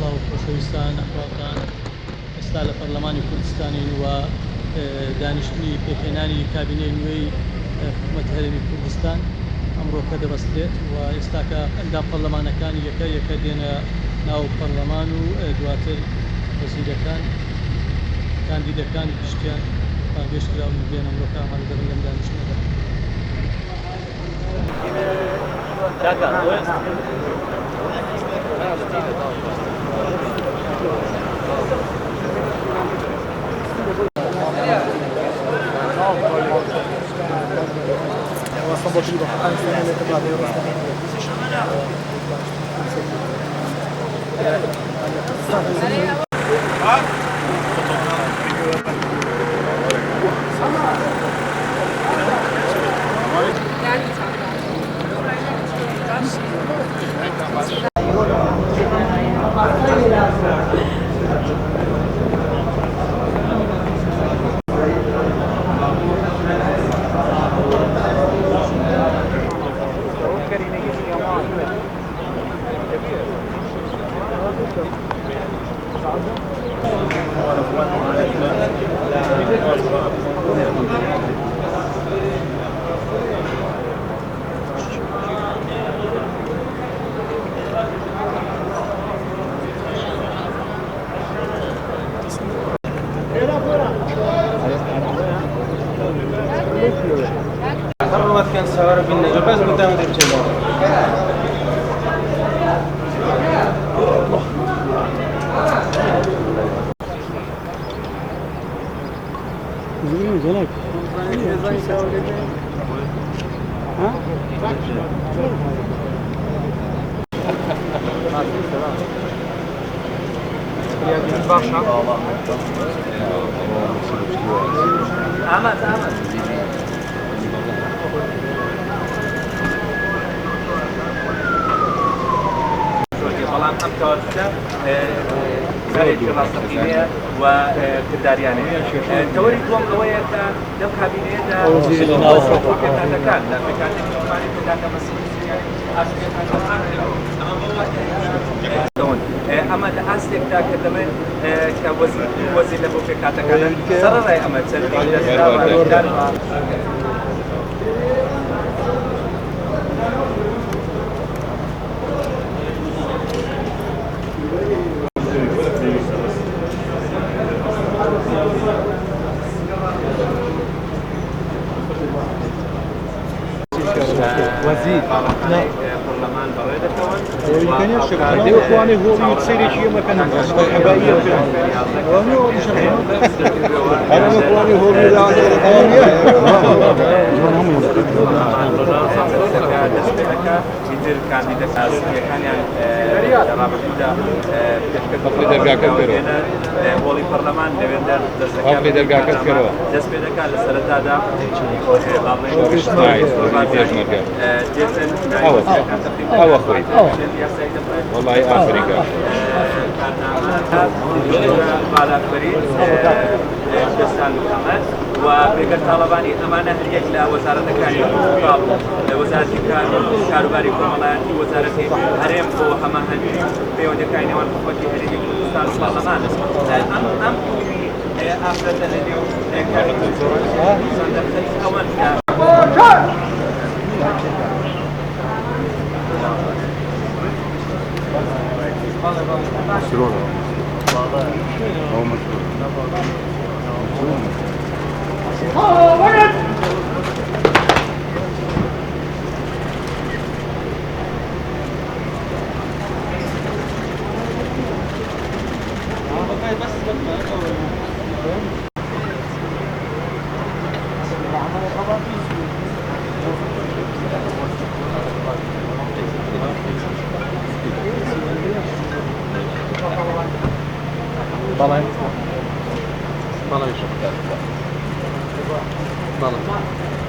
سڵاو خۆشەویستان، ئەحواڵتان؟ ئێستا لە پەرلەمانی کوردستانین و دانیشتنی پێکهێنانی کابینەی نوێی حکوومەتی هەرێمی کوردستان ئەمڕۆکە دەبەسترێت و ئێستاکە ئەندام پەرلەمانەکان یەکە یەکە دێنە ناو پەرلەمان و دواتر وەزیرەکان کاندیدەکان گشتیان بانگێشت کراون و دێن ئەمڕۆکە ئامادە دەبن لەم دانیشتنەدا. بەڵام ئەم تەوافقە کارێکی ڕاستەقینەیە و کرداریانەیە. تەوەری دووەم ئەوەیە کە لەم کابینەیەدا پێکهاتەکان لە پێکهاتەی نیشتمانی پێکهاتە مەسیحی سریانی ئاشوریەکان تەرخان کراوە. ئەمە بەو واتایە ئەمە لە ئاستێکدا کە دەڵێن کە وەزیر دوو وەزیر لە بۆ پێکهاتەکانە سەرەڕای ئەمە چەندین دەزگا وەزیر پەرلەمان بەڕێ دەکەون. ئیتر کاندیدە سیاسییەکانیان لە ڕابردوودا هۆڵی پەرلەمان لەوێندا دەست پێ دەکات لە سەرەتادا ئەوە خۆی وەڵی ئافریکا کوێستان محەمەد و بێگەر تاڵەبانی ئەمانە هەریەک لە وەزارەتەکانی کشتوکاڵ و لە وەزارەتی کار و کاروباری کۆمەڵایەتی و وەزارەتی هەرێم بۆ هەماهەنگی و پەیوەندیەکانی نێوان حکومەتی هەرێمی کوردستان و پەرلەمان ئەم ئەم بوونی ئافرەتە لە نێو کابینەی کوردستان دەرخەری ئەوەن کە بەڵێ بەڵێ بەڵێ.